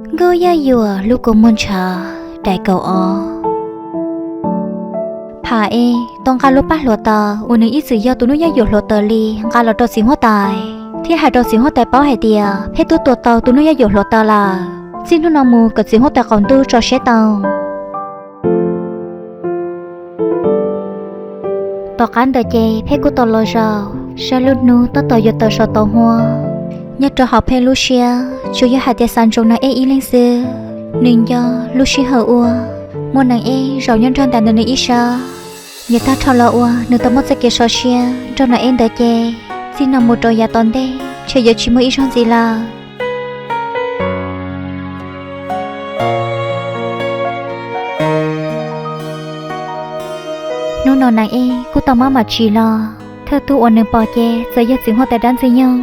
Nkauj Yaj Yuam lub kua muag ntshav, daim kaum ob. Pham Ej tau nqa lub paj hluav taws uas nws ib txwm yog tus Nuj Yaj Yuam hluav taws li nqa los rau txiv huab tais, thiab hais rau txiv huab tais paub hais tias Phej twb tua tau tus Nuj Yaj Yuam hluav taws lawm. Txij hnub no mus kom txiv huab tais qaum ntuj tso siab tau. Tom qab ntawd ces Phej kuj tau los zaum, saib lub hnub tab tom yuav tawm saum tauv huab. Nyob rau hauv Phej lub siab tsuas yog hais tias xav ntsoov Nas Ej ib leeg xwb. Nws nco lub sij hawm uas muaj Nas Ej zaum nyob nrog ntawm ntawm nws ib sab. Yav tag dhau los uas nws tau muaj txoj kev sov siab nrog Nas Ej ntawd ces, txij no mus rau yav tom ntej ntshe yuav tsis muaj ib zaug ntxiv lawm. Hnub no Nas Ej kuj tau maj mam tsim los, thawj tug uas nws pom ces txawm yog txiv huab tais dab Ntxwg Nyoog.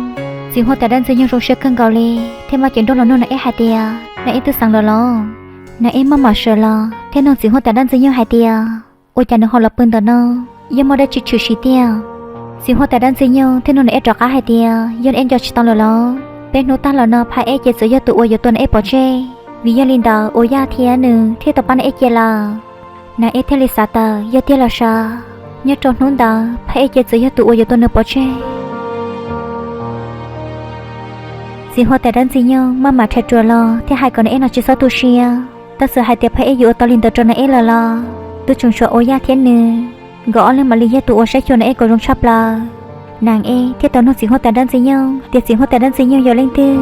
Txiv huab tais dab Ntxwg Nyoog zoo siab kawg nkaus li thiab maj cev nrooj los nug Nas Ej hais tias, Nas Ej twb xeev lawm los? Nas Ej maj mam sawv los thiab nug txiv huab tais dab Ntxwg Nyoog hais tias, Ua cas nws ho los pw ntawm no? Yog muaj dab tsi tshwm sim tiag? Txiv huab tais dab Ntxwg Nyoog thiaj nug Nas Ej rov qab hais tias, Yog Nas Ej nco tsis tau lawm los? Peb hnub tag los no Pham Ej ces txawm yog tus uas yuav tua Nas Ej pov tseg, vim yog li ntawd Us Yaj thiab nws thiaj tau pab Nas Ej cia lawm. Nas Ej thiaj li xav tawm yog tiag los sav. Nyob rau hnub ntawd Pham Ej ces txawm yog tus uas yuav tua nws pov tseg. Txiv huab tais dab Ntxwg Nyoog maj mam rhais ruam los thiab hais kom Nas Ej no tsis txhob tu siab. Tab txawm hais tias Pham Ej yuav ua tau li ntawd rau Nas Ej lawm los, twb tsuas tshuav Us Yaj thiab nws nkawd ob leeg mam li yog tus uas saib xyuas Nas Ej kom zoo tshaj plaws. Nas Ej thiaj tau nug txiv huab tais dab Ntxwg Nyoog tias txiv huab tais dab Ntxwg Nyoog yog leej twg.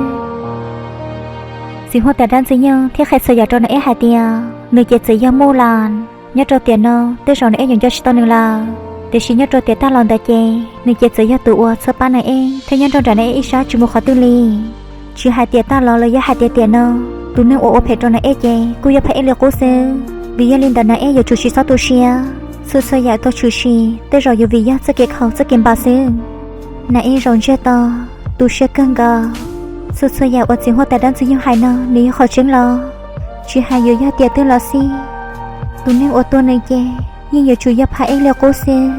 Txiv huab tais dab Ntxwg Nyoog thiaj qhia txhua yam rau Nas Ej hais tias nws ces txawm yog Muj Las. Nyob rau tiam no tej zaum Nas Ej yuav nco tsis tau nws lawm, tiam sis nyob rau tiam tag los ntawd ces nws ces txawm yog tus uas txhawb pab Nas Ej thiab nyob nrog nraim Nas Ej ib sab tsis mus qhov twg li. Tsis hais tiam tag los los yog hais tias tiam no, tus neeg uas ua phem rau Nas Ej ces kuj yog Pham Ej li qub xwb. Vim yog li ntawd Nas Ej yuav tsum tsis txhob tu siab. Txhua txhua yam tau tshwm sim tej zaum yuav vim yog txoj kev khaum txoj kev npam xwb. Nas Ej zaum ntsiag to, tu siab kawg nkaus. Txhua txhua yam uas txiv huab tais dab Ntxwg Nyoog hais no nws yog qhov tseeb los? Tsis hais yuav yog tiam twg los xij, tus neeg uas tua nws ces yeej yuav tsum yog Pham Ej li qub xwb.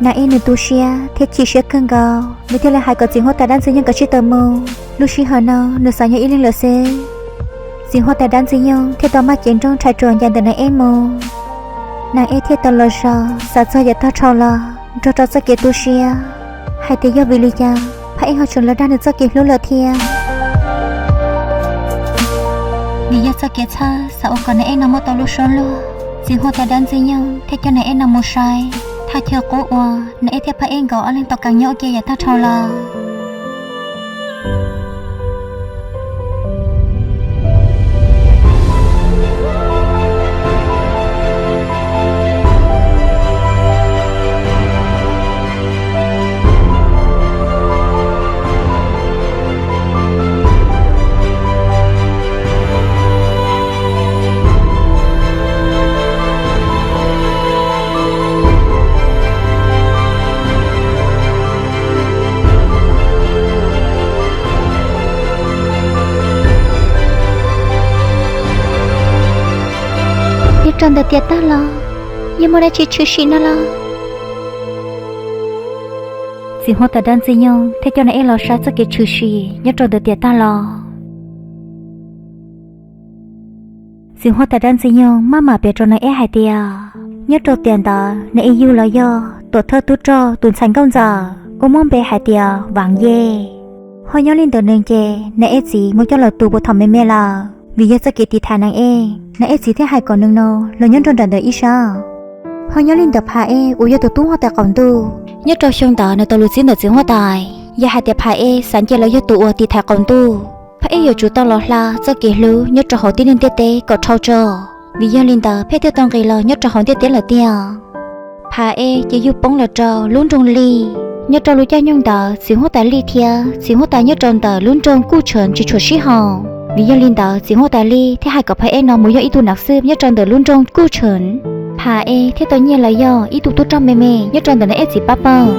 Nas Ej nws tu siab thiab chim siab kawg nkaus, nws thiaj li hais kom txiv huab tais dab Ntxwg Nyoog kav tsij tawm mus. Lub sij hawm no nws xav nyob ib leeg lawm xwb. Txiv huab tais dab Ntxwg Nyoog thiaj tau maj cev nrooj rhais ruam ncaim ntawm Nas Ej mus. Nas Ej thiaj tau los zaum xav txog yav tag dhau los nrog rau txoj kev tu siab hais tias yog vim li cas Pham Ej ho tseem los dag nws txoj kev hlub lawm thiab. Vim yog txoj kev txhawj xav ua kom Nas Ej no muaj tau lub suab luag, txiv huab tais dab Ntxwg Nyoog thiaj coj Nas Ej no mus saib thaj chaw qub uas Nas Ej thiab Pham Ej nkawd ob leeg tau kheev nyob ua ke yav tag dhau los. Nyob rau ntawm tiam tag los, yog muaj dab tsi tshwm sim no los? Txiv huab tais dab Ntxwg Nyoog thiaj coj Nas Ej los saib txoj kev tshwm sim nyob rau ntawm tiam tag los. Txiv huab tais dab Ntxwg Nyoog maj mam piav rau Nas Ej hais tias, nyob rau tiam ntawd Nas Ej yug los yog tuam thawj tub rog tus ntxhais nkauj ntxawm uas muaj npe hais tias Vaas Yej. Ho nyob li ntawm nws ces Nas Ej txiv muab coj los tu puag thaum me me lawm. Vim yog txoj kev tiv thaiv Nas Ej, Nas Ej txiv thiaj hais kom nws no los nyob nrog nraim ntawm ib sab. Ho nyob li ntawm Pham Ej uas yog tus tub huab tais qaum ntuj, nyob rau xyoo ntawd nws tau lus txib ntawm txiv huab tais, yog hais tias Pham Ej xav nce los yog tus uas tiv thaiv qaum ntuj, Pham Ej yuav tsum tau los hla txoj kev hlub nyob rau hauv tib neeg ntiaj teb kom dhau tso. Vim yog li ntawd Pham Ej thiaj tau nqis los nyob rau hauv ntiaj teb lawm tiag. Pham Ej ces yug poob los rau lub nroog Lij. Nyob rau lub caij nyoog ntawd txiv huab tais Lij thiab txiv huab tais nyob rau ntawm lub nroog Kuj Tshwm tsis tshua sib haum. Vim yog li ntawd txiv huab tais Lij thiaj hais kom Pham Ej no mus yog ib tug nam xwb nyob rau ntawm lub nroog Kuj Tshwm. Pham Ej thiaj tau nyiaj los yog ib tug tub rog me me nyob rau ntawm Nas Ej txiv pab pawg.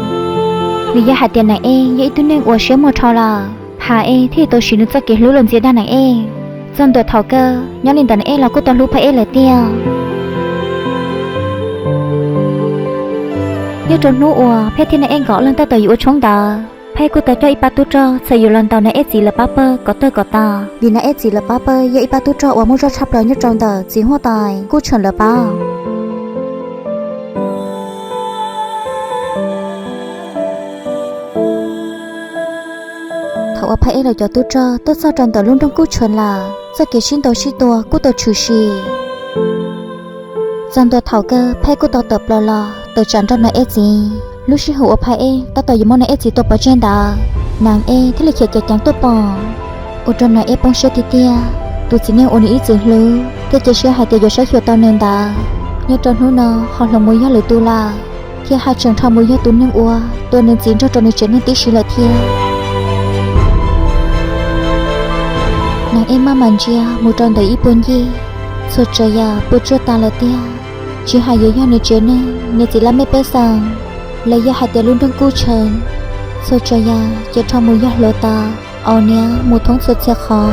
Vim yog hais tias Nas Ej yog ib tug neeg uas siab muag dhau lawm, Pham Ej thiaj tau siv nws txoj kev hlub los ntxias dag Nas Ej. Txog ntua thaum kawg nyob li ntawd Nas Ej los kuj tau hlub Pham Ej lawm tiag. Nyob rau hnub uas Phej thiab Nas Ej nkawd ob leeg tab tom yuav ua tshoob ntawd, Phaj Eb kuj tau coj ib pab tub rog txhawm yus los ntaus Nais Eb txiv lawv pab pawg kom tawg kom tas, vim Nais Eb txiv lawv pab pawg yog ib pab tub rog uas muaj zog tshaj plaws nyob rau ntawm txiv huab tais Kub Tshawm lawv pab. Thaum uas Phaj Eb los cov tub rog tuaj txog rau ntawm lub nroog Kub Tshawm lawm, txoj kev sib ntaus sib tua kuj tau tshwm sim. Txog ntua thaum kawg Phaj Eb kuj tau tawm plaws los tawm tsam nrog Nais Eb txiv. Lub sij hawm uas Phaj Eb tab tom yuav muab Nais Eb txiv tua pov tseg ntawd, Nais Eb thiaj li khiav ceev ceev tuaj pom, ua rau Nais Eb poob siab tiag tiag. Tus txiv neej uas nws ib txwm hlub thiab cia siab hais tias yuav saib xyuas tau nws ntawd, nyob rau hnub no ho hloov mus yog lwm tus lawm, thiab haj tseem rho mus yog tus neeg uas tua nws txiv nrog rau nws tsev neeg tib si lawm thiab. Nais Eb maj mam ntsia mus rau ntawm ib puag ncig, txhua tsav yam puas tsuaj tas lawm tiag. Tsis hais yuav yog nws tsev neeg, nws txiv laj mej pej xeem, los yog hais tias lub nroog Kub Tshawm, txhua tsav yam ces rho mus yog hluav taws, aus niab mus thoob txhua txhia qhov.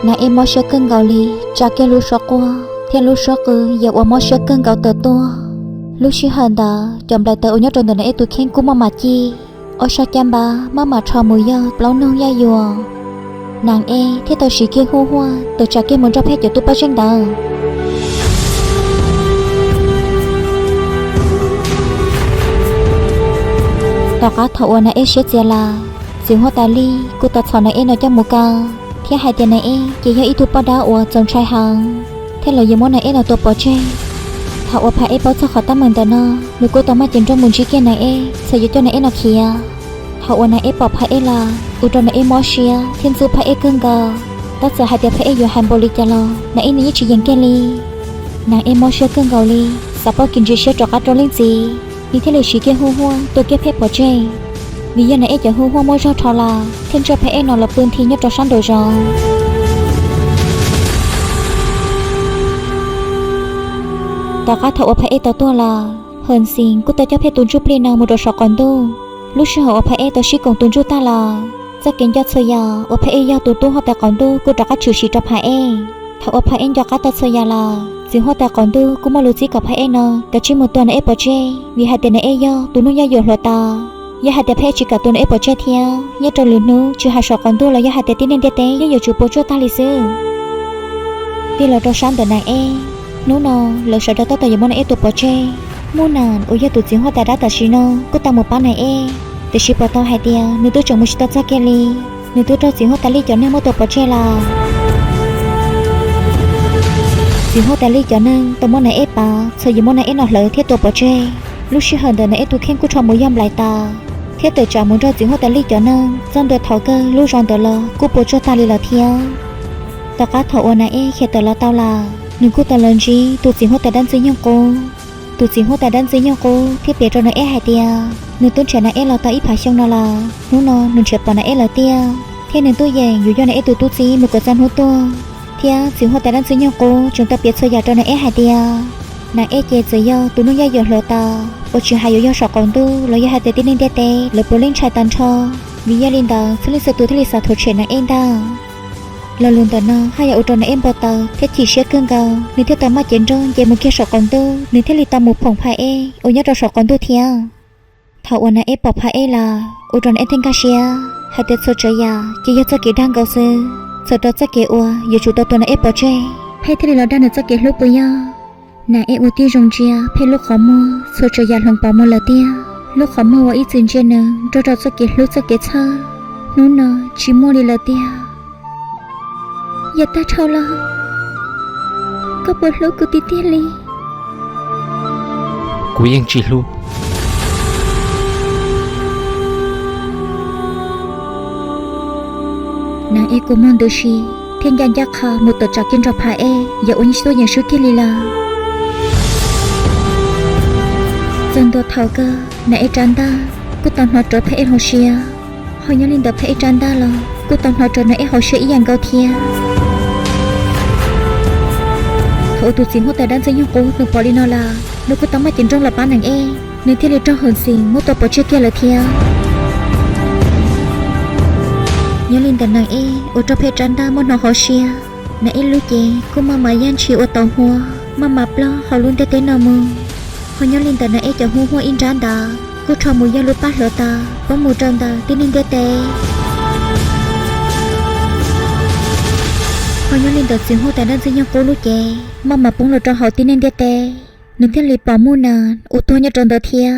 Nais Eb mob siab kawg nkaus li, tsa kiag lub suab quaj thiab lub suab qw yam uas mob siab kawg nkaus tawm tuaj. Lub sij hawm ntawd cov nplaim taws uas nyob rau ntawm Nais Eb tus kheej kuj maj mam ci, ob sab caj npab maj mam rho mus yog plaub noog yaj yuam. Nais Eb thiaj tau siv kiag huj huaj tawm tsam kiag mus nrog Phaj Eb cov tub pob zeb ntawd. Tom qab thaum uas Nais Eb siab txias lawm, txiv huab tais Lij kuj tau txhom Nais Eb no coj mus kaw, thiab hais tias Nais Eb ces yog ib tug poj dab uas txaus ntshai heev, thiab lawv yuav muab Nais Eb no tua pov tseg. Thaum uas Phaj Eb paub txog qhov teeb meem ntawm no, nws kuj tau maj cev nrooj mus ntsib kiag Nais Eb, txhawm yuav coj Nais Eb no khiav. Thaum uas Nais Eb pom Phaj Eb lawm, ua rau Nais Eb mob siab thiab ntxub Phaj Eb kawg nkaus. Tab txawm hais tias Phaj Eb yuav hais npaum li cas los Nais Eb nws yeej tsis yeem kiag li. Nais Eb mob siab kawg nkaus li, xav pauj kev ntsia siab rov qab rau leej txiv, nws thiaj li siv kiag huj huaj tua kiag Phaj Eb pov tseg. Vim yog Nais Eb cov huj huaj muaj zog dhau lawm, thiaj ntsawj Phaj Eb no los pw nthi nyob rau sab nraum zoov. Tom qab thaum uas Phaj Eb tau tuag lawm, Hawm Xis kuj tau coj Phaj Eb tus ntsuj plig no mus rau saum qaum ntuj. Lub sij hawm uas Phaj Eb tau sib koom tus ntsuj tag lawm, txoj kev nco txhua yam uas Phaj Eb yog tus tub huab tais qaum ntuj kuj rov qab tshwm sim rau Phaj Eb. Thaum uas Phaj Eb nco qab tau txhua yam lawm, txiv huab tais qaum ntuj kuj muaj lus txib kom Phaj Eb no kav tsij mus tua Nais Eb pov tseg, vim hais tias Nais Eb yog tus noob yaj yuam hluav taws. Yog hais tias Phaj Eb tsis kam tua Nais Eb pov tseg thiab, nyob rau lwm hnub tsis hais saum qaum ntuj los yog hais tias tib neeg ntiaj teb yeej yuav tsum puas tsuaj tag li xwb. Tig los rau sab ntawm Nais Eb, hnub no lawv sawv daws tab tom yuav muab Nais Eb tua pov tseg. Muj Nas uas yog tus txiv huab tais dab tam sim no kuj tau mus pab Nais Eb, tiam sis pom tau hais tias nws twb tseem mus tsis tau txog kiag li, nws twb raug txiv huab tais Lij cov neeg muab tua pov tseg lawm. Txiv huab tais Lij cov neeg tau muab Nais Eb pav, txhawm yuav muab Nais Eb no hlawv thiab tua pov tseg. Lub sij hawm ntawd Nais Eb tus kheej kuj rho mus yog nplaim taws, thiab tawm tsam mus nrog txiv huab tais Lij cov neeg txog ntua thaum kawg lub zos ntawd los kuj puas tsuaj tag li lawm thiab. Tom qab thaum uas Nais Eb khiav tawm los tau lawm, nws kuj tau los ntsib tus txiv huab tais dab ntxwg nyoog qub. Tus txiv huab tais dab ntxwg nyoog qub thiaj piav rau Nais Eb hais tias nws twb nrhiav Nais Eb los tau ib phav xyoo no lawm, hnub no nws nrhiav pom Nais Eb lawm tiag, thiab nws tuaj yeem yuav yog Nais Eb tus tub txib mus kom txog hnub tuag. Thiab txiv huab tais dab ntxwg nyoog qub tseem tau piav txhua yam rau Nais Eb hais tias Nais Eb ces txawm yog tus noob yaj yuam hluav taws uas tsis hais yuav yog saum qaum ntuj los yog hais tias tib neeg ntiaj teb lawv puav leej ntshai tag nrho. Vim yog li ntawd txhua leej txhua tus thiaj li xav thuam tshem Nais Eb ntag. Lo lus ntawm no haj yam ua rau Nais Eb npau taws thiab chim siab kawg nkaus, nws thiaj tau maj cev nrooj nce mus kiag saum qaum ntuj, nws thiaj li tau mus phoom Phaj Eb uas nyob rau saum qaum ntuj thiab. Thaum uas Nais Eb pom Phaj Eb lawm, ua rau Nais Eb thiaj nkag siab hais tias txhua tsav yam ces yog txoj kev dag nkaus xwb, txhawm rau txoj kev uas yuav tsum tau tua Nais Eb pov tseg, Phaj Eb thiaj li los dag nws txoj kev hlub puas yog? Nais Eb ua tib zoo ntsia Phaj Eb lub qhov muag, txhua tsav yam hloov pauv mus lawm tiag. Lub qhov muag uas ib txwm ntsia nws nrog rau txoj kev hlub txoj kev txhawj, hnub no tsis muaj li lawm tiag. Yav tag dhau los, koj puas hlub kuv tiag tiag li? Kuv yeej tsis hlub. Nais Eb kua muag ntws si thiab ncaj ncaj qha mus tawm tsam kiag nrog Phaj Eb, yog ua yeej tsis tuaj yeem swb kiag li lawm. Txog ntua thaum kawg Nais Eb rab ntaj kuj tau hnov rawv Phaj Eb hauv siab, ho nyob li ntawm Phaj Eb rab ntaj los kuj tau hnov rawv Nais Eb hauv siab ib yam nkaus thiab. Thaum uas tus txiv huab tais dab ntxwg nyoog qub nws pom li no lawm, nws kuj tau maj cev nrooj los pab Nais Eb, nws thiaj li raug Hawm Xis muab tua pov tseg kiag lawm thiab. Nyob li ntawm Nais Eb uas raug Phaj Eb rab ntaj muab hnov hauv siab, Nais Eb lub cev kuj maj mam yaj ntshis ua tau huab, maj mam ploj hauv lub ntiaj teb no mus. Ho nyob li ntawm Nais Eb cov hu huaj ib nrab ntawd, kuj rho mus yog lub pab hluav taws poob mus rau ntawm tib neeg ntiaj teb. Ho nyob li ntawm txiv huab tais dab ntxwg nyoog qub lub cev maj mam poob los rau hauv tib neeg ntiaj teb, nws thiaj li pom Muj Nas ua tuag nyob rau ntawd thiab.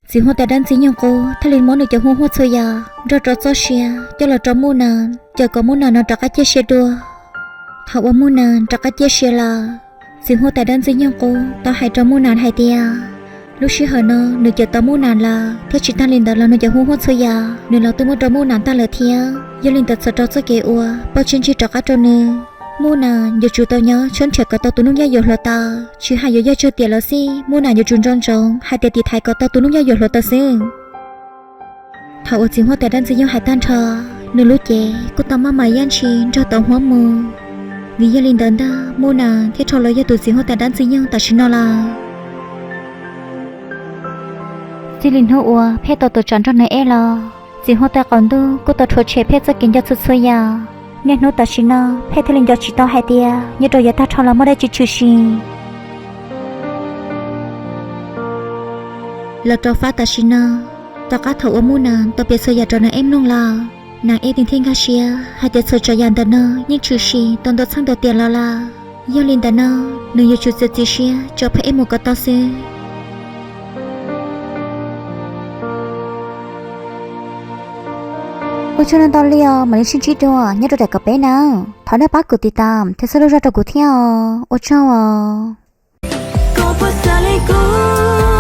Txiv huab tais dab ntxwg nyoog qub thiaj li muab nws cov huab huaj txhua yam nrog rau txoj sia coj los rau Muj Nas, caw kom Muj Nas no rov qab ciaj sia dua. Thaum uas Muj Nas rov qab ciaj sia lawm, txiv huab tais dab ntxwg nyoog qub tau hais rau Muj Nas hais tias, lub sij hawm no nws cawm tau Muj Nas lawm, thiab tsis tag li ntawd los nws cov huab huaj txhua yam nws los twb muab rau Muj Nas tag lawm thiab. Yog li ntawd txhawm rau txoj kev uas Paj Tshiab Ntsig rov qab rau nws, Muj Nas yuav tsum tau nyob tshawb nrhiav kom tau tus Nuj Nyob Yuam Hluav Taws, tsis hais yuav yog tsawg tiam los xij Muj Nas yuav tsum nco ntsoov hais tias tiv thaiv kom tau tus Nuj Nyob Yuam Hluav Taws xwb. Thaum uas txiv huab tais dab ntxwg nyoog hais tag nrho, nws lub cev kuj tau maj mam yaj ntshis nrog tau huab mus. Vim yog li ntawd ntag Muj Nas thiaj rho los yog tus txiv huab tais dab ntxwg nyoog tam sim no lawm. Txij li hnub uas Phej tau tuav tsam nrog Nais Ej los, txiv huab tais qaum ntuj kuj tau rhuav tshem Phej txoj kev nco txhua txhua yam. Niaj hnub tam sim no Phej thiaj li nco tsis tau hais tias nyob rau yav tag nrho los muaj dab tsi tshwm sim. Los rau fab tam sim no, tom qab thaum uas Muj Nas tau piav txhua yam rau Nais Ej mloog lawm, Nais Ej thiaj nkag siab hais tias txhua tsav yam ntawm no yeej tshwm sim tau ntau txheej ntau tiam los lawm. Yog li ntawd no, nws yuav tsum txiav txim siab tso Phej ib mus kom tau xwb. Ua tsaug ntau li os, mam li sib ntsib dua nyob rau daim kaum peb na. Thov nej pab kuv tiv tam thiab txhawb lub zog rau kuv thiab os. Ua tsaug os. Koj puas xav li kuv?